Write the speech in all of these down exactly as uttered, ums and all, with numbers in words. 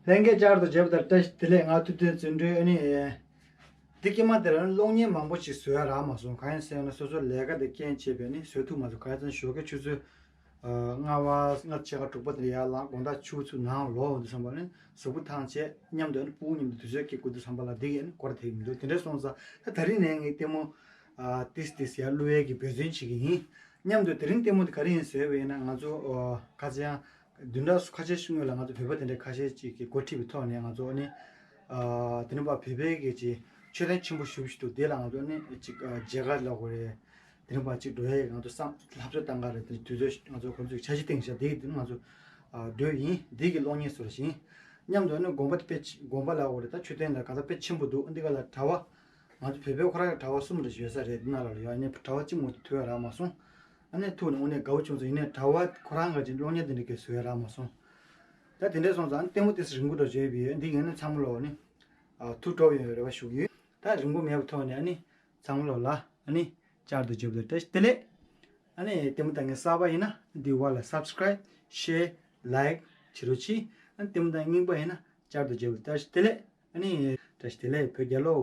ལྷན་རྒྱས་བསྐྱར་དུ་མཇལ་བ་དང་བཀྲ་ཤིས་བདེ་ལེགས། ང་ཐུབ་བསྟན་བརྩོན་འགྲུས། ཨ་ནི། འདི་སྐྱེས་མ་དེ་རང་གློག་བརྙན་མང་པོ་ཞིག་བཟོ་ཡ་རག་མ་སོང་། གང་ཡིན་ཟེར་ན་སོ་སོ་ལས་ཀ་དེ་རྐྱེན་བྱས་པས་ནི་བཟོ་ཐུབ་མ་སོང་། གང་ཡིན་ཟེར་ན་ཞོགས་ཀའི་ཆུ་ཚོད་ལྔ་པ་ལྔ་ཕྱེད་ཀ་དྲུག་པ་དེར་ཡར་ལངས། དགོང་དག་ཆུ་ཚོད་ནང་ལོག་འོང་དུས་ཙམ་པ་ནི་གཟུགས་པོ་ཐང་ཆད། མཉམ་དུ་ཨ་ནི་སྤུ་གུ་མཉམ་དུ་དུས་ཚོད་སྐྱེལ་དགོས་དུས་ཙམ་པ་ལ་འདི་གས་ནི་སྐོར་ཐེག་མི་འདུག་དེ་འདྲ་སོང་ཙང་ད་ད་རིང་ནས་ངས་ལྟད་མོ་ཏིས་ཏིས་ཡར་བླུག་ཡས་ཀྱི་འབད་བརྩོན་བྱེད་ཀྱི་ཡིན། མཉམ་དུ་དེ་རིང་ལྟད་མོ་དེ་ག་རེ་ཡིན་ཟེར་བས་ན། ང་ཚོ་ཁ་ཆེ་ཡང་བདུན་ཕྲག་ཁ་ཤས་ཤིག་སྔོན་ལ་ང་ཚོ་བོད་པ་དེ་འདྲ་ཁ་ཤས་ཅིག་གིས་འགོ་ཁྲིད་པའི་ཐོག་ནས་ང་ཚོ་ནི་དེ་རིང་བ་བོད་པའི་གི་ཅིག་མཆོད་རྟེན་ཆེན་པོ་ཞེ་པོ་ཞིག་འདུག་དེ་ལ་ང་ཚོ་ནི་ཅིག་མཇལ་ཁ་ལབ་དགོས་རེད། དེ་རིང་བ་ཅིག་འགྲོ་ཡས་ང་ཚོ་བསམ་ལྷབ་ཚོད་བཏང་ག་རེད། དེ་དུས་ཚོད་ང་ཚོ་ཁོང་ཚོས་འཆར་གཞི་བཏིང་བཞག་དེ་གི་དེ་ང་ཚོ་འགྲོ་ཡིན། འདི་གི་གློག་བརྙན་བཟོ་བཞིན། མཉམ་དུ་ནི་དགོན་པ་དེ་དཔེ་དགོན་པ་ལབ་དགོས་རེད། ད་མཆོད་རྟེན་ལ་གང་ལྟར་དཔེ་ཆེན་པོ་འདུག་འདི་ག་ལ་གྲྭ་པ། ང་ཚོ་བོད་པའི་ཁོ་རང་གི་གྲྭ་པ་གསུམ་རེ་ཡོད་ས་རེད། འདི་ནང་ལ་ཡོད། ཨ་ནི་གྲྭ་པ་གཅིག་མ་གཏོགས་ཐུག་ཡ་རག་མ་སོང་། ཨ་ནི་ཐུག་ནས་དངོས་གནས་དགའ་བོ་བྱུང་སོང་། ཡིན་ནའི་གྲྭ་པ་ཁོ་རང་གི་ཅིག་གློག་བརྙན་དེ་འདྲ་གས་བཟོ་ཡ་རག་མ་སོང་། ད་དེ་འདྲ་སོང་ཙང་ལྟད་མོ་དེ་རིང་པོ་འགྲོ་བྱས་པའི་འདི་ཡིན་ན་ཚང་མ་ལོག་ནི་ཐུགས་སྤྲོ་བའི་རེ་བ་ཞུ་གི་ཡོད། ད་རིང་པོ་མེད་པའི་ཐོག་ནས་ཨ་ནི་ཚང་མ་ལོག་ལ་ཨ་ནི་བསྐྱར་དུ་མཇལ་བ་དང་བཀྲ་ཤིས་བདེ་ལེགས། ཨ་ནི་ལྟད་མོ་ལྟ་མཁན་གསར་པ་ཡིན་ན་འདི་བར་ལ་སབ་སི་ཀ་རའིབ། ཤེར། ལའིཀ་བྱེད་རོགས་གྱིས། ཨ་ནི་ལྟད་མོ་ལྟ་མཁན་རྙིང་པ་ཡིན་ན་བསྐྱར་དུ་མཇལ་བ་དང་བཀྲ་ཤིས་བདེ་ལེགས། ཨ་ནི་བཀྲ་ཤིས་བདེ་ལེགས་བོད་རྒྱལ་ལོ།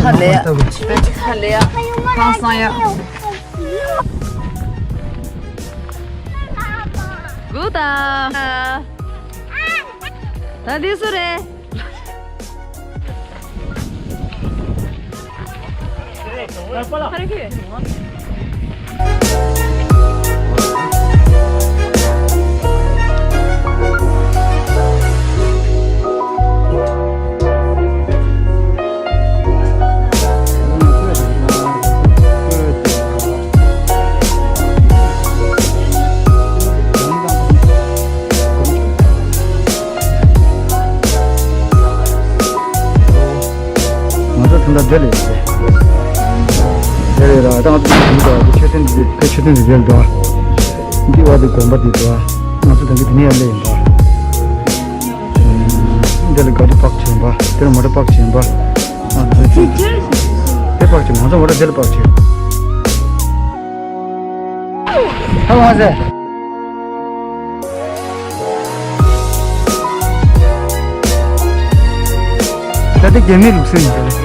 ཁ་ལེ་ཡ། ཁ་ལེ་ཡ། ཁང་སང་ཡ། གུ་ད། ད་འདི་སུ་རེད། ང་ཚོ་ཐེངས་ད་འདི་ལས་རེད། འདི་ལས་ར་ད་ང་ཚོ་འདི་ལ་མཆོད་རྟེན་འདི་ཕ་མཆོད་རྟེན་འདི་འདི་ལ་འདུག་འདི་བ་འདི་དགོན་པ་འདི་འདུག་ང་ཚོ་ད་འདི་འདི་ནས་ཡར་སླེབས་ཡིན་པ། འདི་ལ་ག་དུས་པག་བྱེད་ཡིན་པ། འདི་ལ་མོ་ཊ་པག་བྱེད་ཡིན་པ། ཨ་འདི་པག་བྱེད། ང་ཚོ་མོ་ཊ་འདི་ལ་པག་བྱེད། ཧ་མ་ཟེར། ད་ལྟ་རྒྱ་མིའི་ལུགས་སྲོལ་ཡིན་ད་ལེ།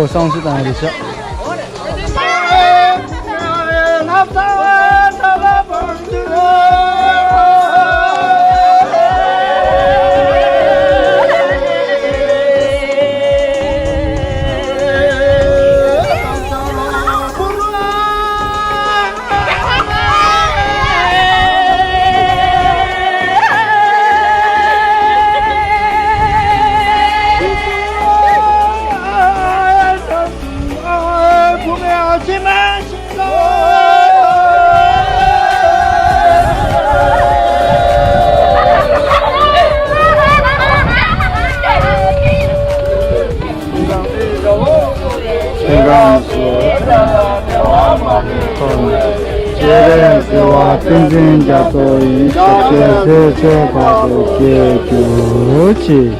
བསང་ཆུ་དང་རེ་ཆག་ཁྱེད་རང་ཚོ་ཐོག་ནས་སྤྱན་རས་གཟིགས་དབང་བསྟན་འཛིན་རྒྱ་མཚོ་ཡི་ཞབས་ཕྱི་སྲས་སྲས་བར་དུ་རྒྱས་གྱུར་ཅིག